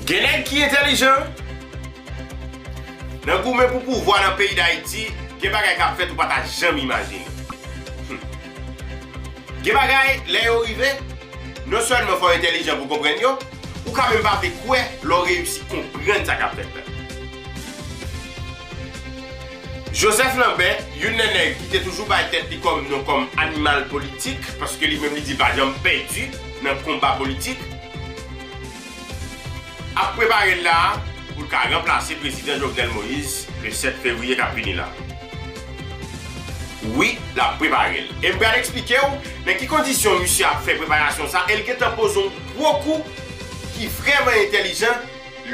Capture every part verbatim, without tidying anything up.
Gen nèg ki entèlijan nan goumen pou pouvwa nan peyi Dayiti, gen bagay k ap fèt ou pa ta janm imajine. Hmm. Gen bagay, lè yo rive, non sèlman fò w entèlijan pou konprann yo, ou ka menm pa vle kwè lè w reyisi konprann sa k ap fèt la. Joseph Lambert, youn nan nèg ki te toujou bay tèt li kòm non kòm animal politik, paske li menm li di l pa janm pèdi nan konba politik, ap prepare l la a pou l ka ranplase prezidan Jovenel Moïse le sèt fevriye k ap vini la. Wi, l ap prepare l. E m pral eksplike w nan ki kondisyon misye ap fè preparasyon sa, e l gentan poze yon gwo kou ki vrèman entèlijan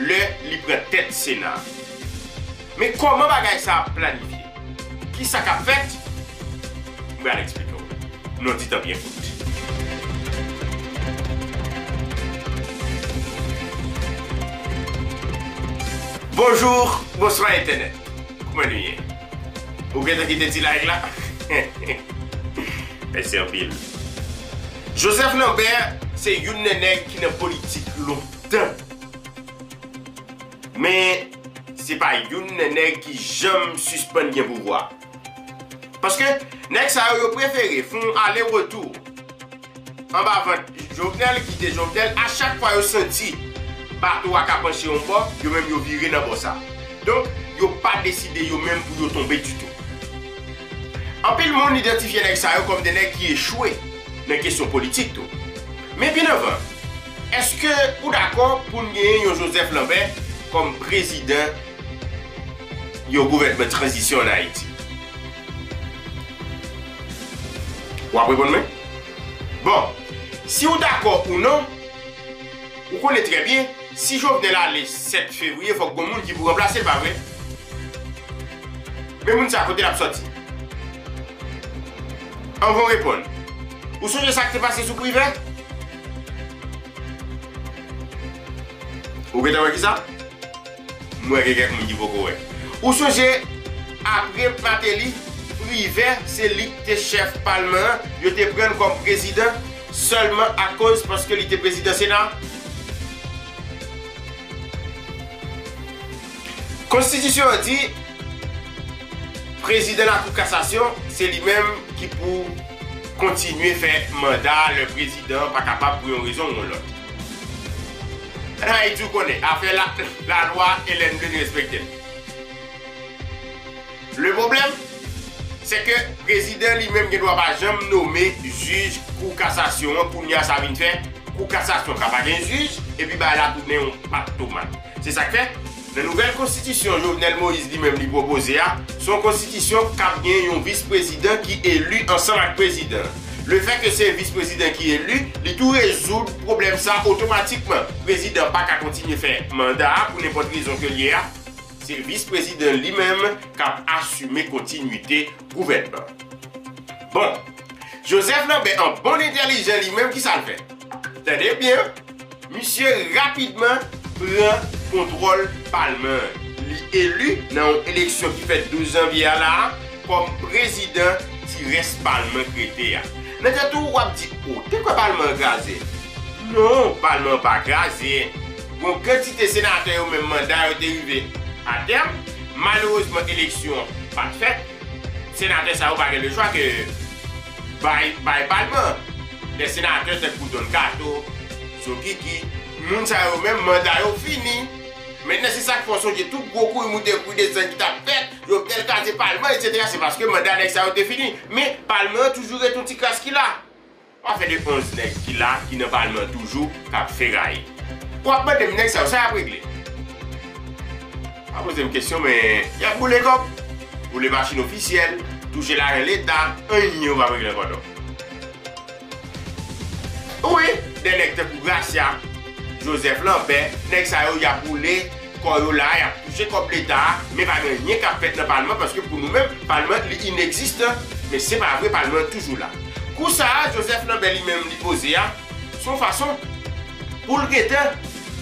lè li pran tèt Sena. Men kòman bagay sa ap planifye? Kisa k ap fèt? M pral eksplike w. Nou di tan byen kout. Bonjou, bonswa entènèt. Kòman nou ye? Ou gentan kite ti like la? Mèsi anpil. Joseph Lambert se youn nan nèg ki nan politik lontan. Men, se pa youn nan nèg ki janm sispann gen pouvwa. Paske nèg sa yo, yo prefere fè yon ale retou anba vant Jovenel, kite Jovenel, a chak fwa yo santi bato a ka panche yon bò, yo menm yo vire nan bò sa. Donk, yo pa deside yo menm pou yo tonbe ditou. Anpil moun idantifye nèg sa yo kòm de nèg ki echwe nan kesyon politik tou. Men byen anvan, èske ou dakò pou n genyen yon Joseph Lambert kòm prezidan yon gouvènman tranzisyon an Ayiti? W ap reponn mwen? Bon, si w dakò ou non, ou konnen trè byen, si Jovenel ale sèt fevriye, fòk gon moun ki pou ranplase l, pa vre? Men moun sa, kote l ap sòti? Anvan w reponn, ou sonje sa k te pase sou Privè? Ou gentan wè kisa? M wè gen kèk moun ki poko wè. Ou sonje, apre Martelly, Privè, se li ki te chèf palman an, yo te pran l kòm prezidan sèlman akoz paske li te prezidan Sena? Konstitisyon an di, prezidan Lakou Kasasyon, se li menm ki pou kontinye fè manda lè prezidan an pa kapab pou yon rezon ou yon lòt. Ann Ayiti, ou konnen, afè la, lalwa, e lè n vle n respekte l. Le pwoblèm, se ke prezidan li menm gen dwa pa janm nome jij Kou Kasasyon an, kounye a sa vin fè Kou Kasasyon ka pa gen jij, epi bagay la tounen yon pat tomat. Se sa k fè, nan nouvèl konstitisyon Jovenel Moïse li menm li pwopoze a, se yon konstitisyon k ap gen yon vis prezidan ki eli ansanm ak prezidan an. Lefètke se vis prezidan ki eli, li tou rezoud pwoblèm sa otomatikman. Prezidan pa ka kontinye fè manda a pou nenpòt rezon ke l ye a. Se vis prezidan li menm k ap asime kontinwite gouvènman. Bon, Joseph Lambert, an bon entèlijan li menm, kisa l fè? Tande byen, misye rapidman pran kontwòl palman an. Li eli nan yon eleksyon ki fèt douz janvye a la a kòm prezidan ti rès palman k rete a. Nan tèt ou, w ap di, "O, te kwè palman an kraze?" Non, palman an pa kraze. Gon kantite senatè yo menm manda yo te rive a tèm. Malerezman, eleksyon an pa t fèt. Senatè sa yo pa gen lechwa ke bay, bay palman an. Dè senatè tankou Don Kato, Zokiki, moun sa yo menm manda yo fini. Mentnan, se sa k fè w sonje tout gwo kouri moute, kouri desann ki t ap fèt, Jovenel kraze palman, etsetera. Se paske manda nèg sa yo te fini. Men, palman an toujou ret yon ti kras ki la. Afè de onz nèg ki la, ki nan palman an toujou, k ap feraye. W ap mande m nèg sa yo, sa y ap regle? Pa poze m kesyon, men y ap boule kòb, boule machin ofisyèl, touche lajan leta, anyen yo p ap regle ankò non. Wi, de nèg tankou Gracia, Joseph Lambert, nèg sa yo, y ap boule kò yo la, y ap touche kòb leta a, men pa gen anyen k ap fèt nan palman, paske pou nou menm, palman li inegzistan, men se pa vre, palman toujou la. Kou sa a, Joseph Lambert li menm li poze a, se yon fason pou l gentan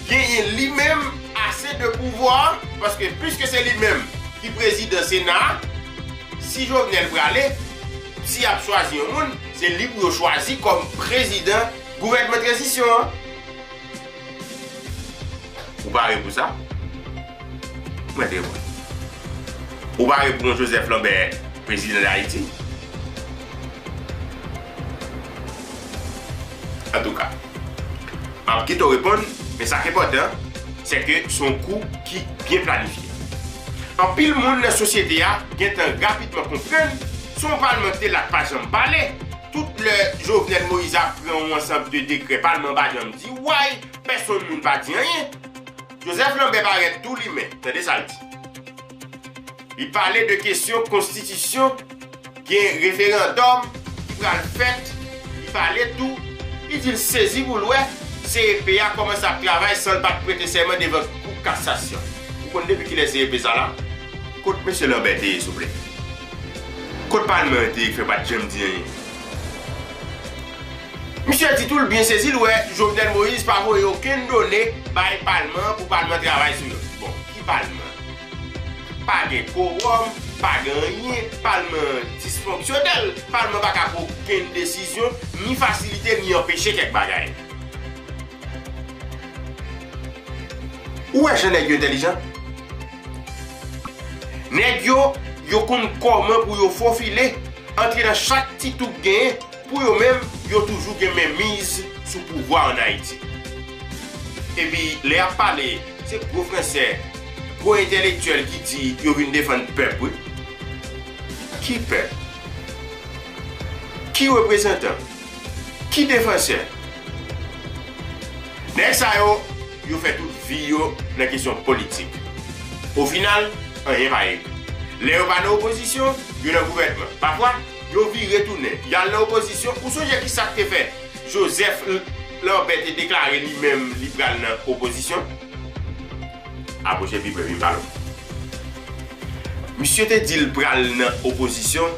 genyen li menm ase de pouvwa, paske piske se li menm ki prezidan Sena a, si Jovenel prale, si y ap chwazi yon moun, se li pou yo chwazi kòm prezidan gouvènman tranzisyon an. Ou pare pou sa? Mwen te wè. Ou pare pou yon Joseph Lambert prezidan Dayiti? Antouka, m ap kite w reponn, men sa k enpòtan, se ke se yon kou ki byen planifye. Anpil moun nan sosyete a gentan rapidman konprann, se yon palman ki te la k pa janm pale. Tout lè Jovenel Moïse ap pran yon ansanm de dekrè, palman pa janm di way, pèsonn moun pa di anyen. Joseph Lambert parèt tou limen, tande sa l di. Li pale de kesyon konstitisyon, gen referandòm ki pral fèt, li pale tou, li di l sezi pou l wè C E P a kòmanse ap travay san l pa t prete sèman devan kou kasasyon. Ou konn depi kilè C E P sa la? Kot mesye Lambert te ye, souple? Kot palman an te ye ki fè pa t janm di anyen? Misye di tou l byen sezi l wè Jovenel Moïse pa voye okenn done bay palman an pou palman travay sou yo. Bon, ki palman? Pa gen kowòm, pa gen anyen, palman an disfonksyonèl, palman pa ka pran okenn desizyon, ni fasilite, ni anpeche kèk bagay. Ou wè jan nèg yo entèlijan? Nèg yo, yo konn kòman pou yo fofile, antre nan chak ti twou k genyen, pou yo menm, yo toujou gen menmiz sou pouvwa ann Ayiti. Epi, lè y ap pale, se gwo fransè, gwo entèlektyèl ki di yo vin defann pèp, wi. Ki pèp? Ki reprezantan? Ki defansè? Nèg sa yo, yo fè tout vi yo nan kesyon politik. Ofinal, anyen pa regle. Lè yo pa nan opozisyon, yo nan gouvènman. Pafwa, yo vire tounen, y al nan opozisyon. Ou sonje kisa k te fè Joseph L-, Lambert te deklare li menm li pral nan opozisyon? Apwoche pi pre, vin pale w. Misye te di l pral nan opozisyon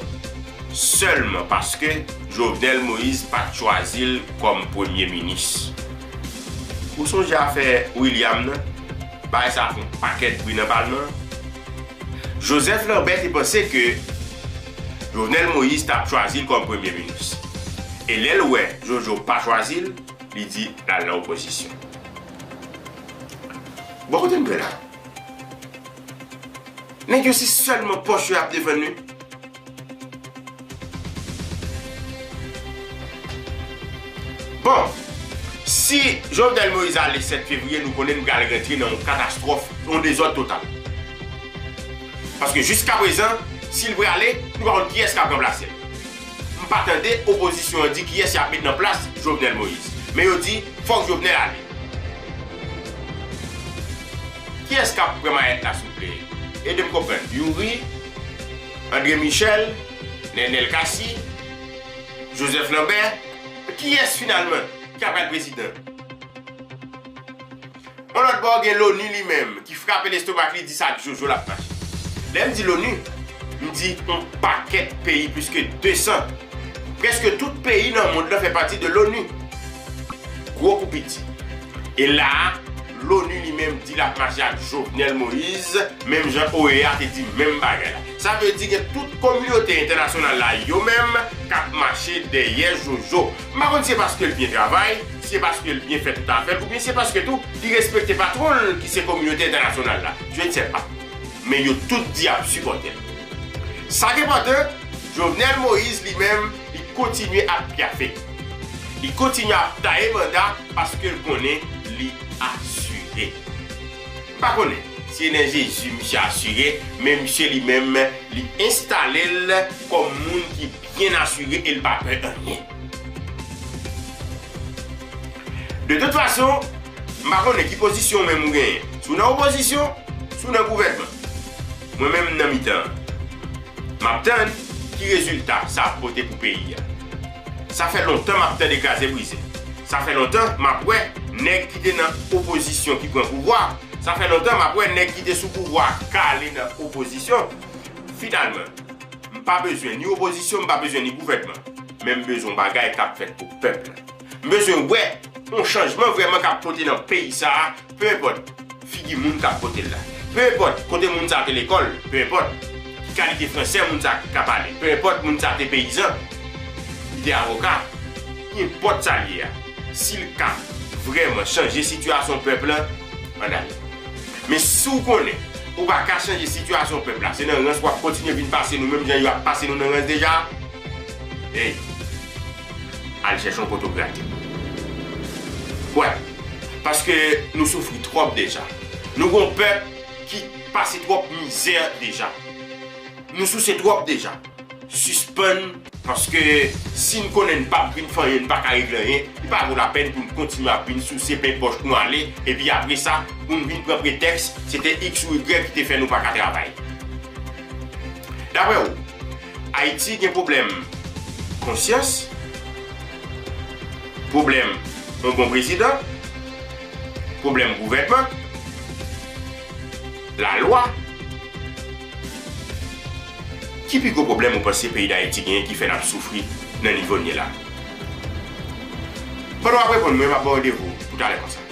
sèlman paske Jovenel Moïse pa t chwazi l kòm premye minis. Ou sonje afè William nan? Bagay sa fè yon pakèt bri nan palman an. Joseph Lambert te panse ke Jovenel Moïse t ap chwazi l kòm premye minis. E lè l wè Jojo pa chwazi l, li di l al nan opozisyon. Bon, kote n pè la? Nèg yo se sèlman pòch yo ap defann, wi. Bon, si Jovenel Moïse ale sèt fevriye, nou konnen n pral rantre nan yon katastwòf, yon dezòd total. Paske jiskaprezan, si l prale, nou pa konn kiyès k ap ranplase l. M pa tande opozisyon an di kiyès y ap met nan plas Jovenel Moïse. Men yo di, fòk Jovenel ale. Kiyès k ap pran mayèt la, souple? Ede m konprann. Youri, André Michel, Nenel Cassy, Joseph Lambert, kiyès finalman ki ap pral prezidan? Yon lòt bò, gen Loni li menm, ki frape lestomak li, di sa ak Jojo l ap mache. Lè m di Loni, m di yon pakèt peyi, plis ke de san. Prèske tout peyi nan mond lan fè pati de Loni. Gwo kou piti. E la a, Loni li menm di l ap mache ak Jovenel Moïse, menm jan O E A te di menm bagay la. Sa vle di gen tout kominote entènasyonal la yo menm k ap mache dèyè Jojo. M pa konn si se paske l byen travay, si se paske l byen fè tout afè l, oubyen si se paske tou li respekte patwon l ki se kominote entènasyonal la. Je ne sais pas. Men yo tout di y ap sipòte l. Sa k enpòtan, Jovenel Moïse li menm, li kontinye ap pyafe. Li kontinye ap taye banda paske l konnen li asire. M pa konnen si e nan Jezi misye asire, men misye li menm, li enstale l kòm moun ki byen asire e l pa pè anyen. De tout fason, m pa konnen ki pozisyon ou menm ou genyen. Si w nan opozisyon, si w nan gouvènman. Mwen menm, m nan mitan an. M ap tann ki rezilta sa ap pote pou peyi a. Sa fè lontan m ap tande kraze brize. Sa fè lontan m ap wè nèg ki te nan opozisyon ki pran pouvwa. Sa fè lontan m ap wè nèg ki te sou pouvwa k ale nan opozisyon. Finalman, m pa bezwen ni opozisyon, m pa bezwen ni gouvènman. Men m bezwen yon bagay k ap fèt pou pèp la. M bezwen wè yon chanjman vrèman k ap pote nan peyi sa a, pe enpòt figi moun k ap pote l la. Pe enpòt kote moun sa a te lekòl, pe enpòt ki kalite fransè moun sa a ka pale, pe enpòt moun sa a te peyizan, li te avoka, enpòt sa l ye a, si l ka vrèman chanje sitiyasyon pèp la, ann ale. Men si w konnen ou pa ka chanje sitiyasyon pèp la, se nan rans w ap kontinye vin pase nou menm jan yo ap pase nou nan rans deja. Ey, al chèche yon kote w grate. Wè, paske nou soufri twòp deja. Nou gon pèp ki pase twòp mizè deja. Nou souse twòp deja. Sispann, paske si n konnen n p ap vin fè anyen, n pa ka regle anyen, li pa vo lapèn pou n kontinye ap vin souse pen pòch nou ale, epi apre sa, pou n vin pran pretèks, se te X ou Y ki te fè nou pa ka travay. Daprè w, Ayiti gen pwoblèm konsyans, pwoblèm yon bon prezidan, pwoblèm gouvènman, lalwa. Ki pi gwo pwoblèm ou panse peyi Dayiti genyen ki fè n ap soufri nan nivo n ye la? Pandan w ap reponn mwen, m ap ba w randevou pou talè konsa.